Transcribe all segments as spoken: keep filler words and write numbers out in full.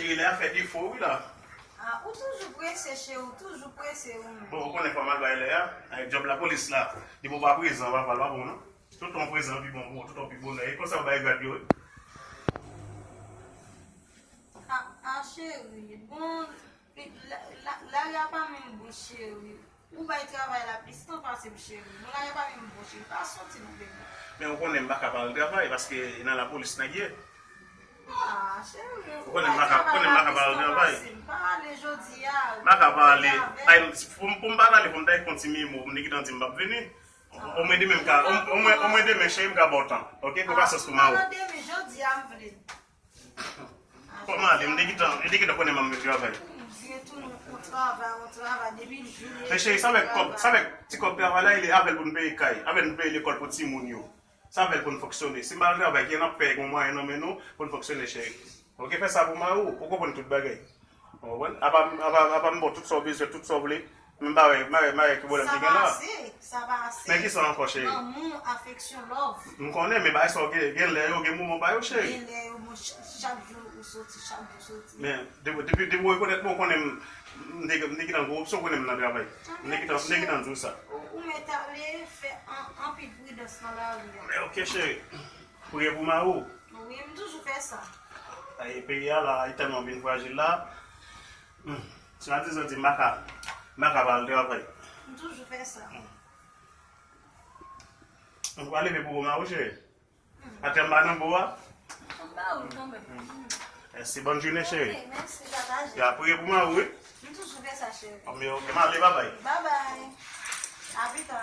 Cheri, lè a fè defo wi la. Ah, ou toujou prese, cheri, ou toujou prese ou menm. Bon, ou konnen fò m al bay lè a. Avèk djòb lapolis la, depi w pa prezan, papa, l pa bon non. Tout tan w prezan, pi bon pou ou, tout tan w pi bonè. E konsa yo bay grad yo wi. Ah, ah, cheri, bon, la, la, lari a pa menm bon, cheri. Ou bay travay la plis tan pase m, cheri. Bon, lari a pa menm bon, cheri. Pa soti non, baby. Men ou konnen m pa ka pa al travay, paske e nan lapolis nèg ye. Ah, cheri, ou konnen m pa ka, konnen m pa ka pa al travay. Pa ale jodi a. M pa ka pa ale. Ay, pou m, pou m pa t ale, pou m ta kontinye mo, m te gentan di m p ap vini. Omwen demen m ka, omwen, omwen demen, cheri, m ka ba w tan. Oke, fè pasyans pou m a ou. Demen, jodi a, m vle. Kòman ale? M te gentan, m te gentan konnen m ap vin travay. Byen tou, nou, on travay, on travay depi jou. Men cheri, sa avèk kòb, sa avèk ti kòb travay la, e avè l pou n peye kay, avè l pou n peye lekòl pou timoun yo. Sa avè l pou n fonksyone. Si m pa al travay, ki n ap fè, gen mwayen nan men nou pou n fonksyone, cheri. Oke, fè sa pou mari w, ou konprann tout bagay. Ou konprann? Apa, apa, apa m ba w tout sa w bezwen, tout sa w vle. Men m pa wè, m pa wè, m pa wè ki pwoblèm ki gen la. Sa pa ase, sa pa ase. Men ki sa ankò, cheri? Lanmou, afeksyon, love. M konnen, men bagay sa yo gen, gen lè yo, gen moman pa yo, cheri. Gen lè yo, bon, ch-, chak jou ou soti, chak jou ou soti. Men, depi, depi, depi w rekonèt mwen, ou konnen m, m te, m te gentan gwo opsyon, ou konnen m nan travay. M te gentan, m te gentan di w sa. Ou, ou mèt ale fè an, anpil pridans nan lari a. Men oke, cheri. Priye pou mari w. Wi, m toujou fè sa. Ay, peyi a la, li tèlman vin frajil la. Hmm. Swadizan di m pa ka, m pa ka pa al travay. M toujou fè sa. Hmm. Ou pa leve pou mari w, cheri? Hmm. Atè m pa nan bo a? M ba ou l kanmenm. Hmm. Mèsi, bòn jounen, cheri. Ok, mèsi, pataje. Ya, priye pou mari w, wi. M toujou fè sa, cheri. Anben, ok, m ale, babay. Babay. A pita.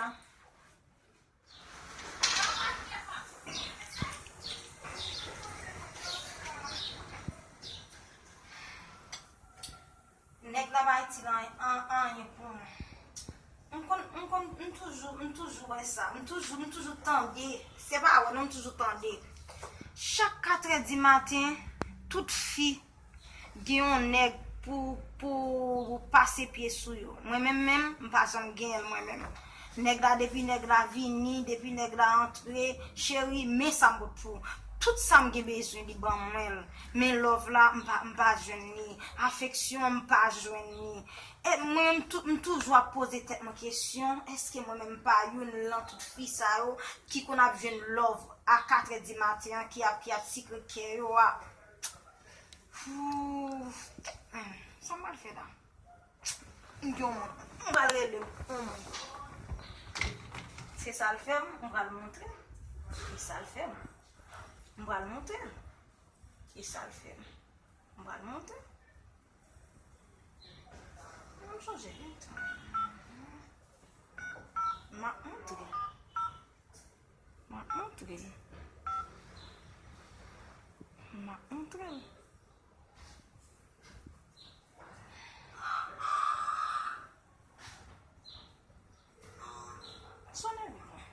Nèg la pa itil an, an, anyen pou mwen. M konn, m konn, m toujou, m toujou wè sa. M toujou, m toujou tande. Se pa wè non, m toujou tande. Chak katrè di maten, tout fi gen yon nèg pou, pou pase pye sou yo. Mwen menm, menm, m pa janm genyen l mwen menm. Nèg la, depi nèg la vini, depi nèg la antre, cheri, men sa m pot pou ou. Tout sa m gen bezwen, li ban mwen l. Men love la, m pa, m pa jwenn li. Afeksyon, m pa jwenn li. E mwen, m tou-, m toujou ap poze tèt mwen kesyon, èske mwen menm m pa youn lan tout fi sa yo ki konn ap jwenn love a katrè di maten an, ki ap, ki ap sikre kè yo a? Hoo, sa m pral fè la? M gen yon moun. M pral rele yon moun. Se sa l fè m, m pral montre l. Se sa l fè m. M pral montre l. Se sa l fè m. M pral montre l. M sonje. M ap montre l. M ap montre l. M ap montre l. Sonnen wi mwen.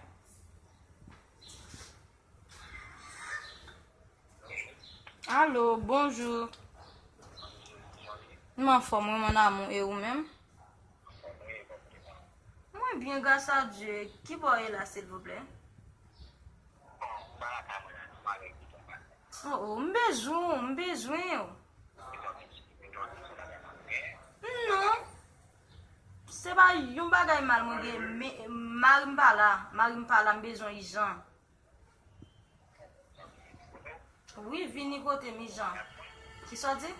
Alo, bonjou. M anfòm wi, mon amour, e ou menm? Mwen byen, gras a Dye. Ki bò w ye la, silvouplè? Oh, oh, m bezwen w, m bezwen w. Non. Se pa yon bagay mal mwen gen, men mari m pa la. Mari m pa la, m bezwen w ijan. Wi, vini kote m ijan. Kisa w di?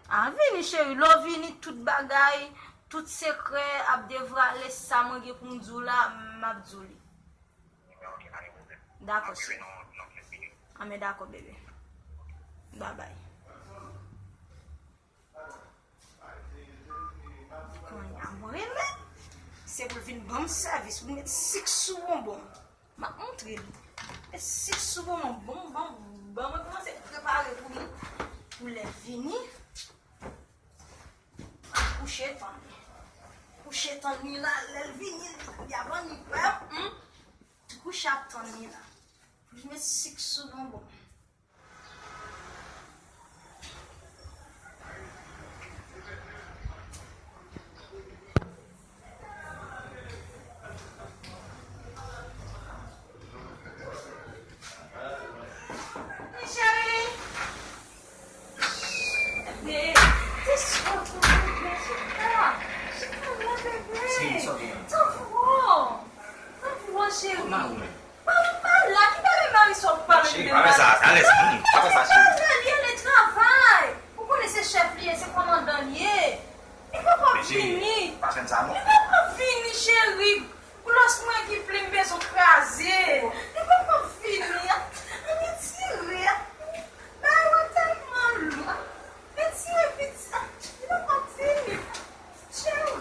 A, vini, cheri. Lè w vini, tout bagay, tout sekrè ap devwale. Sa mwen gen pou m di w la, m ap di w li. Dakò, cheri. Anben, dakò, bebe. Babay. Kounye a, mwen renmen. Se pou l vin ban m sèvis, pou l met sik sou bonbon. M ap montre l. Met sik sou bonbon, bon, bon, bon, mwen kòmanse prepare pou li. Pou lè l vini, m ap kouche tann li. Kouche tann li la, lè l vini, li ap annik wè m. Hmm? Kouche ap tann li la. Pou l met sik sou bonbon. Cheri, Chita, chita la, bebe. Cheri, sa w gen? Tanpri w, tanpri w, cheri. Mari w menm? Mari m pa la, ki bagay mari sa w pale de mari? Cheri, pa fè sa, alèz, pa fè sa, cheri. Li ale travay. Ou konnen se chèf li ye, se kòmandan li ye. Li poko vini. Cheri, pa fè m sa non. Li poko vini, cheri. Glòs mwen ki plen, m bezwen kraze. Li poko vini. Ann retire. Bagay yo tèlman lou. Retire piti. Li poko vini. Cheri.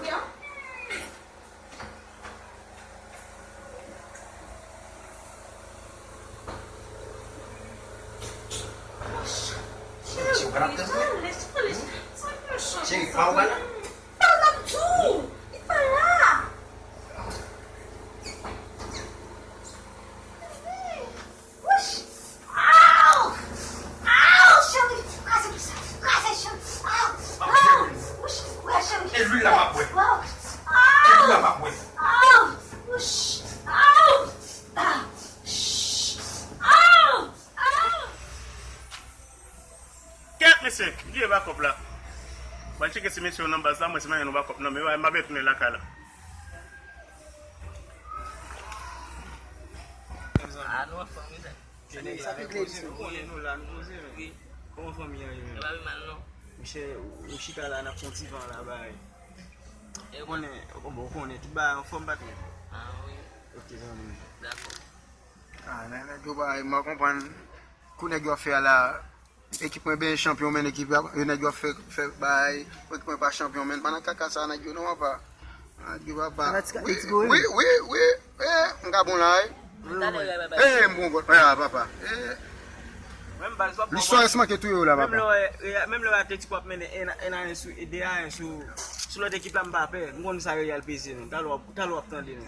Cheri, pa w wè la? Pa w ap di w. Li pa la. Wouch! Aw! Aw, cheri! Kraze pou sa! Kraze, cheri! Aw! Aw! Wouch! Wè, cheri! E lwil la m ap bwè. Aw! E lwil la m ap bwè. Aw! Wouch! Aw! Aw! Ch! Aw! Aw! Kèt, mesye, m vire bakòp la. Mwen tcheke si mesye yo nan baz la, mwen si m pa jwenn yon bakòp nan men yo, m ap retounen lakay la. Ah, nou anfòm, wi, sa. Sa ki vle di? Nou konnen nou la, nou poze, men. Wi. Kòman fanmi an ye menm? Yo pa pi mal, non. Monchè, ou chita la, n ap fè yon ti van la, bay. Ou konnen, bon, ou konnen, tout bagay anfòm, patnè. Ah, wi. Ok, zanmi. Dakò. Ah, nèg, nèg yo bay, mwen konprann. Kou nèg yo ap fè a la, ekip mwen benyen chanpyon, men ekip yo, nèg yo ap fè, fè bay, ekip mwen pa chanpyon, men pa nan kaka sa, nèg yo non, papa. Nèg yo, papa. Wi, wi, wi, wi, eh, m ka bon la, wi. Eh, m bon, ah, papa. Eh. Luis Suarez manke touye w la, papa. Menm lè w Atletico ap mennen en a en sou, de a en sou, sou lòt ekip la, m pa pè. M konn sa Real peze nou. Talè w ap, talè w ap tande nou.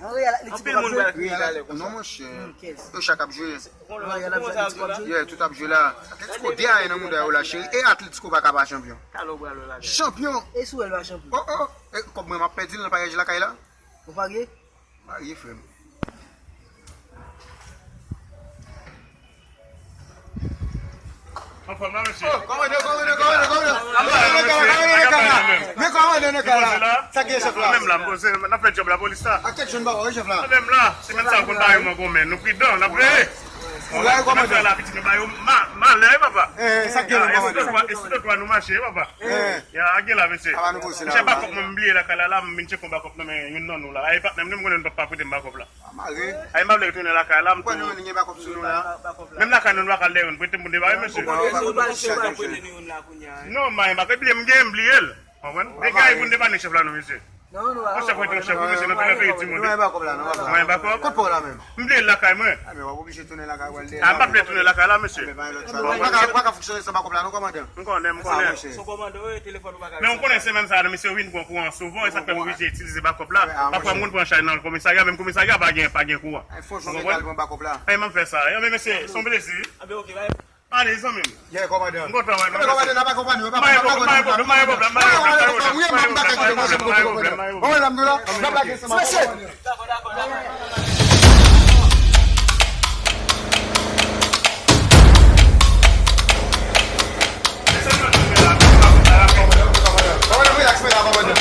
Anpil moun pral kriye talè konsa. Non, monchè. Yo chak ap jwe. Konnen sa, konnen sa ap jwe la? Yeah, tout ap jwe la. Atletico de a en nan mouda yo la, cheri. E Atletico pa ka pa chanpyon. Talè w pral wè la. Chanpyon! E si w wè l pa chanpyon? Oh, oh. E kòb mwen m ap pèdi l nan payaj lakay la. Ou parye? Parye, frè m. Anfòm la, mesye. Oh, kòmandan, kòmandan, kòmandan, kòmandan. Kòmandan nan kay la, kòmandan nan kay la. Men kòmandan nan kay la. Sa k gen, chèf la? Menm la, m poze, n ap fè djòb lapolis la. Ak tèt jòn baba, wi, chèf la. Menm la, semèn sa yo konn bare mwen gòmen. Nou pridan, n ap veye. Semèn sa la, pitit nou ba yo ma-, malè, wi, papa. Eh, sa k gen, kòmandan? E sou dotwa nou mache, wi, papa. Eh. Ya, gen la, mesye. Misye bakòp mwen, m bliye lakay la, la, m vin tcheke yon bakòp nan men youn nan nou la. Ay, patnè m, nou, m konnen nou p ap pa prete m bakòp la. Ay, m pa vle retounen lakay la, m tou. Menm lakay nou, nou pa ka lè youn prete m pou n debare, mesye. Non, m pa gen bakòp, epi m gen, m bliye l. Konprann? Gen kay pou n depanne chèf la, non, mesye. Yon chèf mwen te yon chèf, wi, mesye, nou te nan peyi timoun. Nou pa gen bakòp la, nou pa gen bakòp. Kot pa w la menm? M bliye l lakay mwen. Ah, men w ap oblije tounen lakay w al dèyè. Ah, m pa vle tounen lakay la, mesye. Ou pa ka, ou pa ka fonksyone san bakòp la, non, kòmandan? M konnen, m konnen. Men w konnen semèn sa a, mesye yo vin pran kouran souvan, e sa k fè m oblije itilize bakòp la. Pafwa, moun pran chay nan komisarya, menm komisarya pa gen, pa gen kouran. Ou konprann? Ay, m ap fè sa. Yo, men mesye, se yon plezi. Ale, zanmi m. M kontan wè nou. Kòmandan, n ap akonpanye w, papa, n ap akonpanye w. Wi, m ap bak ak ou, monchè, m kontan, kòmandan. Bon, la, m la, n ap bak ansanm, kòmandan.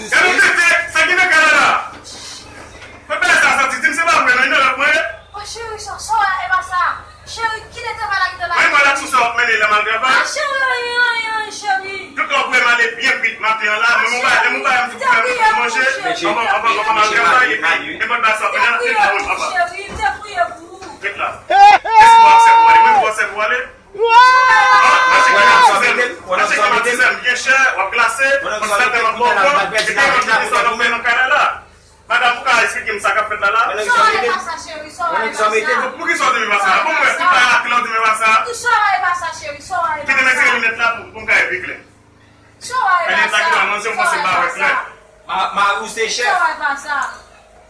Gade w tete, sa ki nan kay la la? Mwen pa sa santi, di m se pa vre non, li nan lòt mwen. Oh, cheri, sa, sa, e pa sa. Cheri, kite travay la, kite la. Mwen pa la sou sa w ap mennen la, malgre pa. Ah, cheri, anyen, anyen, cheri. Tout lè w prè m ale byen vit maten an la, men mwen pa, men mwen pa, m sou prè m manje. Anvan, anvan, anvan m al travay, epi, e mwen pa sa, men la, cheri, m te priye pou ou. Ret la. Èske w aksepte w ale? Mwen pou w aksepte w ale? Mwen se klimatizè m. Mwen se klimatizè m byen chè. Poukisa w di m e pa sa? Bon, mwen, tout bagay la klè, w di m e pa sa. Kite m retire linèt la pou, pou m ka wè pi klè. Sa w a e pa sa. Sa w a e pa sa. Ma, mari w se chèf. Sa w a e pa sa.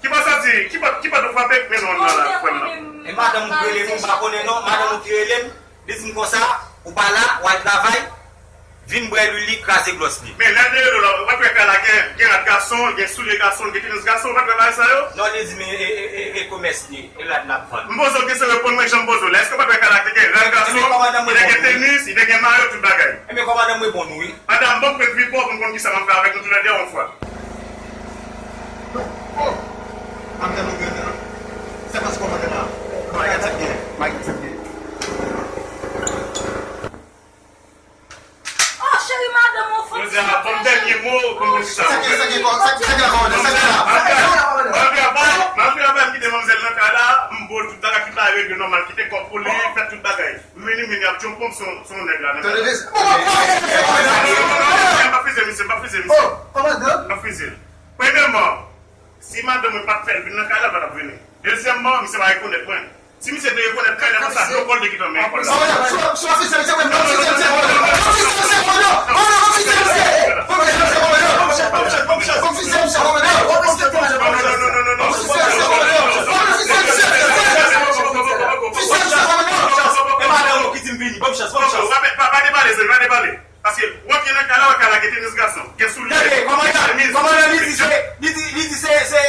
Ki pa sa di, ki pa, ki pa tou frape, men non, nan la, frè m nan. E madanm ou ki rele m, ou pa konnen non, madanm ou ki rele m, li di m konsa, ou pa la, w al travay, vin bwè lwil li, kraze glòs li. Men lè l te rele w la, ou pa t wè kay la gen, gen rad gason, gen soulye gason, gen tenis gason, ou pa t wè bagay sa yo? Non, li di m e, e, e, e, e komès li. E rad n ap vann. M poze w kesyon, reponn mwen jan m poze w la. Èske w pa t wè kay la te gen rad gason, li te gen tenis, li te gen mayo, tout bagay? Ebyen, kòmandan, m reponn ou, wi. Madanm, ban m pran vi pa w pou n konn kisa m ap fè avèk nou toulède yon fwa. Non. Oh! Madanm, nou gen nan. Se paske kòmandan la. Madanm, sa gen. Madanm, sa gen. Oh, cheri madanm, ou fò. Jodi a, ban m dènye mo, ban m di sa. Sa gen, sa gen, sa gen, sa gen la, kòmandan, sa gen la. Malgre a pa, malgre a pa m kite manmzèl nan kay la, m bo l tout bagay ki pa regle nòmal, kite kòb pou li, fè tout bagay. Mini, mini, ap tchonpon, se yon, se yon nèg la, nan kay la. Non, non, non, non, non, m pa fize misye, m pa fize misye. Oh, kòmandan. M pa fize l. Premyèman, si madanm mwen pa t fè l vin nan kay la, l pa t ap vini. Dezyèmman, misye pa rekonèt mwen. Si misye te rekonèt mwen, lè konsa, dlo kòl li ki nan men kòl la. Kòmandan, sou, sou ofisye, misye, mwen, ofisye, misye, kòmandan. Ofisye, misye, kòmandan. Ofisye, misye, kòmandan. Ofisye, misye, kòmandan. Ofisye, misye, kòmandan. Ofisye, misye, kòmandan. Ofisye, misye, kòmandan. Ofisye, misye, kòmandan. E madanm ou ki di m vini, ban m chans, ban m chans. Pa, pa, pa depale, zemi, pa depale. Paske w ap vin nan kay la, wè kay la gen tenis gason, gen soulye, gen chemiz, kòmandan, li di se, li di, li di se, se,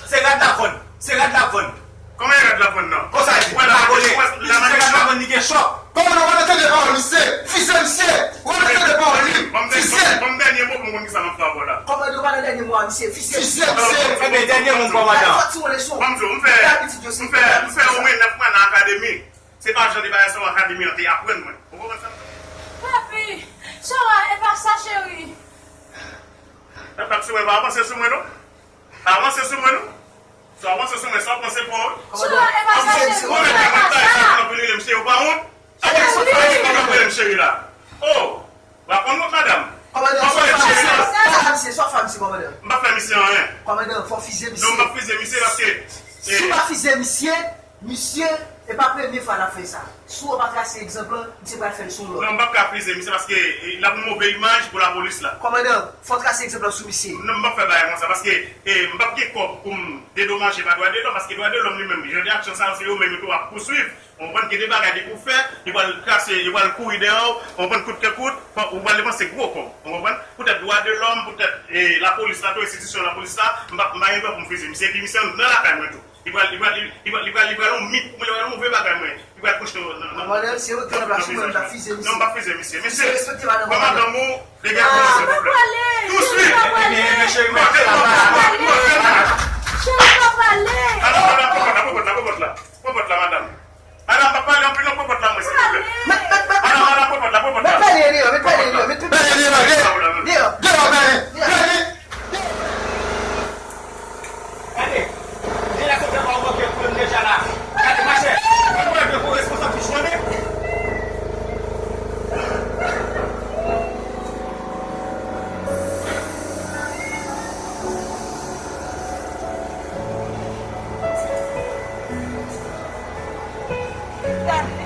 se rad la vann. Se rad la vann. Kòman e rad la vann nan? Konsa li di, pa konnen. Li di se rad la vann, li gen chòk. Kòmandan, w pa tande pawòl misye. Fize misye. W pa tande pawòl li. Fize. Ban m dènye mo pou m konn kisa m ap fè avè w la. Kòmandan, w pa nan dènye mo a misye. Fize. Fize misye. Ebyen, dènye mo, kòmandan. Fòti w leson. Ban m di w, m fè, m fè, m fè omwen nèf mwa nan akademi. Se pa jan de bagay sa yo akademi an te aprann mwen. Ou konprann sa? Papi, Sora, e pa sa, cheri. Papi, si mwen pa avanse sou mwen, non. Pa avanse sou mwen, non. Si w avanse sou mwen, sa w panse pou ou? Sora, e pa sa, cheri. Ou mèt mwen taye sa pou anpil rele m cheri, ou pa wont? Cheri. Ou pa rele m cheri la. Oh, w ap wont, madanm. Kòmandan, swa fè misye, swa fè misye, kòmandan. M pa fè misye anyen. Kòmandan, fò fize misye. Non, m pa fize misye paske, si w pa fize misye, Misye, e pa premye fwa l ap fè sa. Si w pa trase egzanp lan, misye pral fè l sou lòt. Non, m p ap ka fize misye paske, e, l ap yon move imaj pou lapolis la. Kòmandan, fò w trase egzanp lan sou misye. Non, m p ap fè bagay konsa paske, e, m p ap gen kòb pou m dedomaje pa dwa de lòm paske dwa de lòm li menm, jan de aksyon sa yo, se yo menm yo tou ap pouswiv. Ou konprann, gen de bagay depi w fè, yo pral trase, yo pral kouri dèyè w, ou konprann, kout ke kout, ou pral depanse gwo kòb. Ou konprann? Poutèt dwa de lòm, poutèt, e, lapolis la tou, enstitisyon lapolis la, m p ap, m pa gen dwa pou m fize misye, epi misye nan lakay mwen tou. Li pral, li pral, li, li pral, li pral, li pral yon mit pou mwen, li pral yon move bagay mwen. Li pral kouche nan, nan, nan, nan prizon. Non, m p ap fize misye. Misye, respekte madanm ou. Pran madanm ou, degaj mwen, silvouplè. Touswit. Ebyen, ebyen, cheri, mwen, cheri, pa pale. Cheri, pa pale. Madanm, madanm, pran pòt la, pran pòt la, pran pòt la, pran pòt la, madanm. Madanm, pa pale anpil non, pran pòt la, mwen, silvouplè. Madanm, madanm, pran pòt la, pran pòt la. Met pale deyò, met pale deyò, met pale deyò. Deyò, deyò, deyò. Gade, deja se fè pa w manke pran deja la. Gade, machè, mwen mwen de gwo responsab ki chwannen. Gade.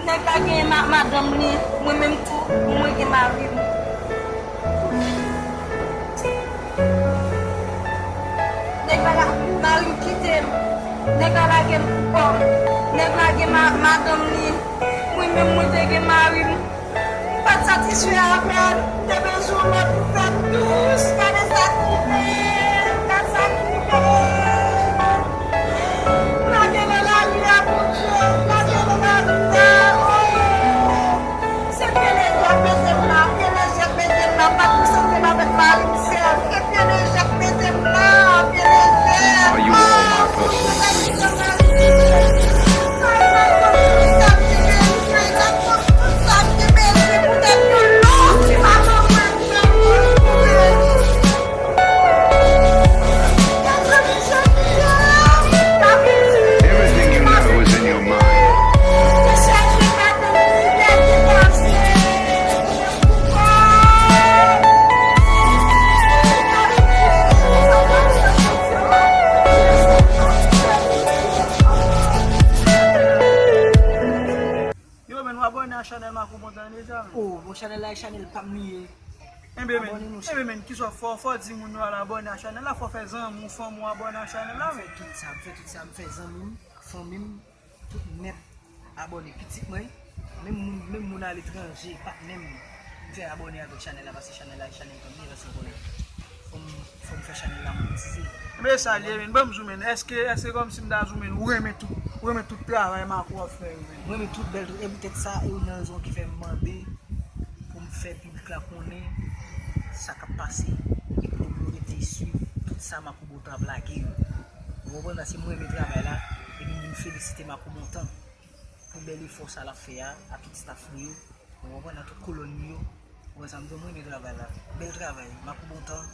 Nèg la gen ma-, madanm li, mwen menm tou, mwen gen mari m. Nèg la, la, mari m kite m. Nèg la lage m pou kò m. Nèg la gen ma-, madanm li, mwen menm mwen te gen mari m. M pa t satisfè avè l, m te bezwen yon lòt pou fè m dous. Gade sa k rive m, gade sa k rive m. Lage nan lari a, Bondye, lage nan lari a, oh. Se pye lejè k mete m la, pye lejè k mete m la, m pa t konsantre m avèk mari m sèl. Se pye lejè k mete m la, pye lejè. Oh, Bondye, lage nan lari a. Ay, ay, ay, ay, ay, ay, ay, ay. Tout sa ki bezwen poutèt nou, non, ti madanm mwen, mwen, mwen, mwen. Chanèl pa m li ye. Enben men, enben men, kisa fò, fò di moun yo al abòne a chanèl la, fò fè zanmi w, fanmi w abòne a chanèl la. M fè tout sa, m fè tout sa, m fè zanmi m, fanmi m, tout nèt abòne, pitit mwen, menm moun, menm moun aletranje, patnè m, m fè abòne avèk chanèl la, paske chanèl la, chanèl pa m li, paske w konnen, fò m, fò m fè chanèl la monetize. Men sa l ye, men, ban m zoumen. Èske, èske kòmsi m ta zoumen, ou renmen tout, ou renmen tout travay Marco ap fè yo, men? M renmen tout bèl, e poutèt sa, e youn nan rezon ki fè m mande pou m fè piblik la konnen sa k ap pase, e pou yo rete swiv tout sa Marco Bontan ap lage yo. Ou konprann, paske m renmen travay la, epi m vin felisite Marco Bontan pou bèl efò sa l ap fè a, a tout staff li yo, ou konprann, a tout kolòn li yo. Ou konprann sa m di w, m renmen travay la. Bèl travay, Marco Bontan,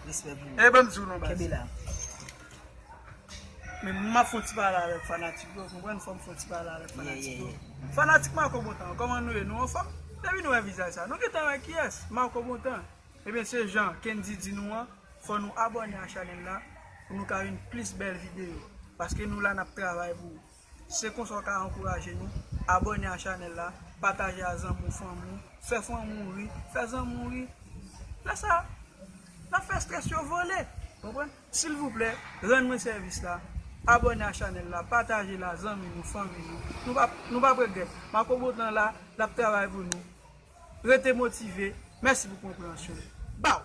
respè pou ou. E ban m di w non, baz. Kenbe la. Men m ap fè yon ti pale avèk fanatik yo, ou konprann, fò m fè yon ti pale avèk fanatik yo. Fanatik Marco Bontan, kòman nou ye? Nou anfòm? Depi nou wè vizaj sa, nou gentan wè kiyès? Marco Bontan. Ebyen, se jan Kendy di nou an, fò nou abòne a chanèl la pou nou ka jwenn plis bèl videyo. Paske nou la, n ap travay pou ou. Se konsa w ka ankouraje nou. Abòne a chanèl la, pataje a zanmi w, fanmi w, fè fanmi w ri, fè zanmi w ri. Lè sa, n ap fè estrès yo vole. Konprann? Silvouplè, rann mwen sèvis la. Abòne a chanèl la, pataje l a zanmi nou, fanmi nou. Nou p ap, nou p ap regrèt. Marco Bontan la, l ap travay pou nou. Rete motive. Mèsi pou konpreyansyon w. Baw!